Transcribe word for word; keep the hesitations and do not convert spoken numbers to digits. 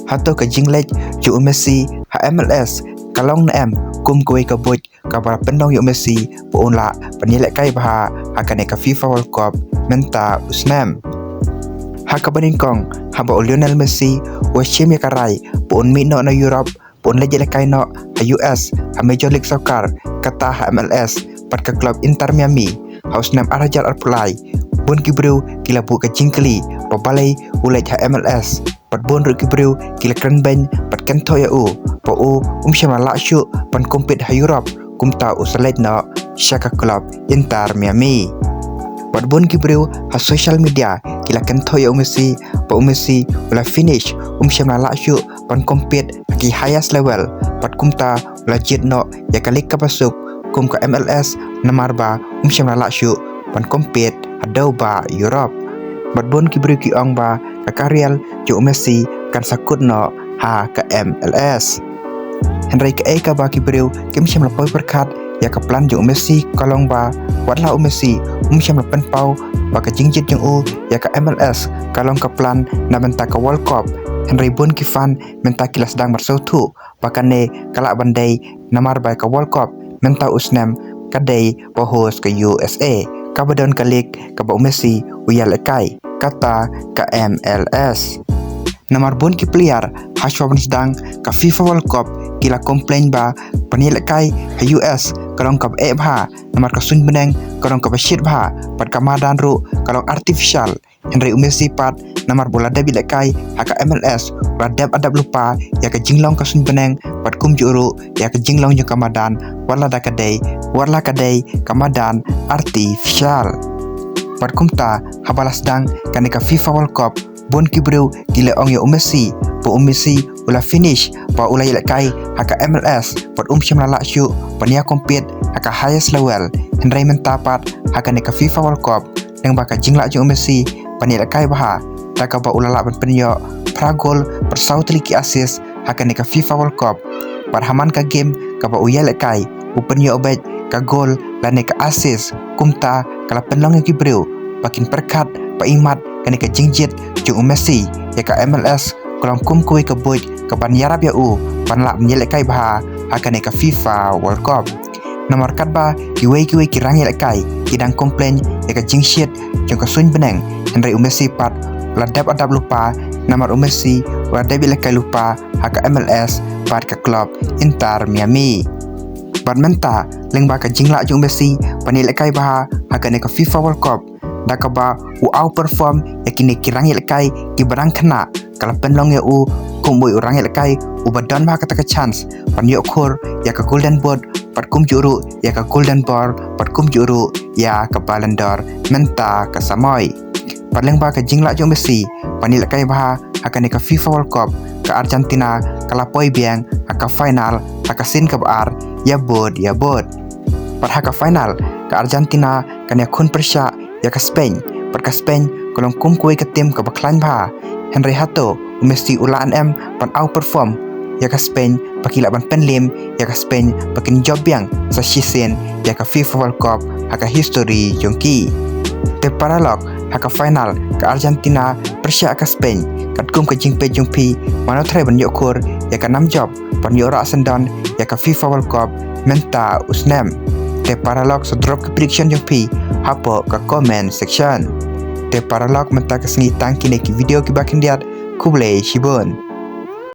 Hato ka jingleit jong u Messi ha M L S ka long ne em kum kawei ka buit kaba la pynlong ïa u Messi ba un lah ban ïalehkai bha ha kane ka FIFA World Cup mynta u snem? Ha kaba nyngkong, haba u Lionel Messi u shim ïa ka rai ba un mih noh na Europe, ba un leit ïalehkai noh ha U S ha Major League Soccer, kata ha M L S bad ka club Inter Miami ha u snem ar hajar arphew lai, bun ki briew ki la buh ka jingkylli ba balei u leit ha M L S. Bad bun ruh ki briew ki la kren beiñ bad kynthoh ïa u ba u um shym la lah shuh ban compete ha Europe, kumta u sa leit noh sha ka club Inter Miami. Bad bun ki briew ha social media ki la kynthoh ïa u Messi ba u Messi u la finish, um shym la lah shuh ban compete ha ki highest level, bad kumta u la jied noh ïa ka league kaba suk kum ka M L S, namar ba um shym la lah shuh ban compete haduh ba Europe. Bad bun ki briew ki ong ba ka career jong u Messi kan sa kut noh ha ka M L S. Hynrei kaei kaba ki briew kim shym la poi pyrkhat ïa ka plan jong u Messi ka long ba wat la u Messi um shym la pynpaw ba ka jingjied jong u ïa ka M L S ka long ka plan na bynta ka World Cup, hynrei bun ki fan mynta ki la sdang ban sngewthuh ba kane ka lah ban dei namar ba ka World Cup mynta u snem ka dei ba host ka U S A, kaba don ka league kaba u Messi u ïalehkai, kata ka M L S. Namar bun ki player ha shwa ban sdang ka FIFA World Cup ki la complain ba ban ïalehkai ha U S ka long kaba eh bha, namar ka suiñ bneng ka long kaba shit bha, bad ka madan ruh ka long artificial. Hynrei u Messi pat, namar ba u la dep ïalehkai ha ka M L S, u la dep adap lypa ïa ka jinglong ka suiñ bneng bad kumjuh ruh ïa ka jinglong jong ka madan, wat la da ka dei, wat la ka dei ka madan artificial. Bad kumta, haba la sdang kane ka FIFA World Cup, bun ki briew ki la ong ïa u Messi ba u Messi u la finish, ba u la ïalehkai ha ka M L S, bad um shym la lah shuh ban ïa compete ha ka highest level. Hynrei mynta pat ha kane ka FIFA World Cup, lyngba ka jinglah jong u Messi ban ïalehkai bha, da kaba u la lah ban pynïoh phra gol bad saw tylli ki assist ha kane ka FIFA World Cup. Bad ha man ka game kaba u ïalehkai, u pynïoh beit ka gol lane ka assist, kumta ka la pynlong ïa ki briew ba kin pyrkhat ba imat kane ka jingjied jong u Messi ïa ka M L S ka long kum kawei ka buit kaban ïarap ïa u ban lah ban ïalehkai bha ha kane ka FIFA World Cup. Namar katba kiwei kiwei ki rangïalehkai ki dang complain ïa ka jingshit jong ka suiñ bneng, hynrei u Messi pat u la dep adap lypa, namar u Messi u la dep ïalehkai lypa ha ka M L S bad ka club Inter Miami. Bad mynta, lyngba ka jinglah jong u Messi ban ïalehkai bha ha kane ka FIFA World Cup, da kaba u outperform ïa kine ki rangïalehkai kiba dang khynnah, ka la pynlong ïa u kum uwei u rangïalehkai uba don bha kata ka chance ban ïoh khur ïa ka Golden Boot, bad kumjuh ruh ïa ka Golden Ball, bad kumjuh ruh ïa ka Ballon d'Or mynta ka samoi. Bad lyngba ka jinglah jong u Messi ban ïalehkai bha ha kane ka FIFA World Cup, ka Argentina ka la poi biang ha ka final ha ka sien kaba ar, ïa bud ïa bud. Bad ha ka final, ka Argentina kan ïakhun pyrshah ïa ka Spain, bad ka Spain ka long kum kawei ka team kaba khlaiñ bha. Hynrei hato u Messi u lah ne em ban outperform ïa ka Spain, ba ki lah ban pynlim ïa ka Spain, ba kin jop biang sa shisien ïa ka FIFA World Cup ha ka history jong ki? Te paralok, ha ka final ka Argentina pyrshah ka Spain, katkum ka jingpeit jong phi, mano trai ban ïoh khur ïa ka nam jop ban ïoh rah syndon ïa ka FIFA World Cup mynta u snem? Te paralok, sa drop ka prediction jong phi hapoh ka comment section. Te paralok, mynta ka sngi tang kine ki video kiba khyndiat. Khublei shibun.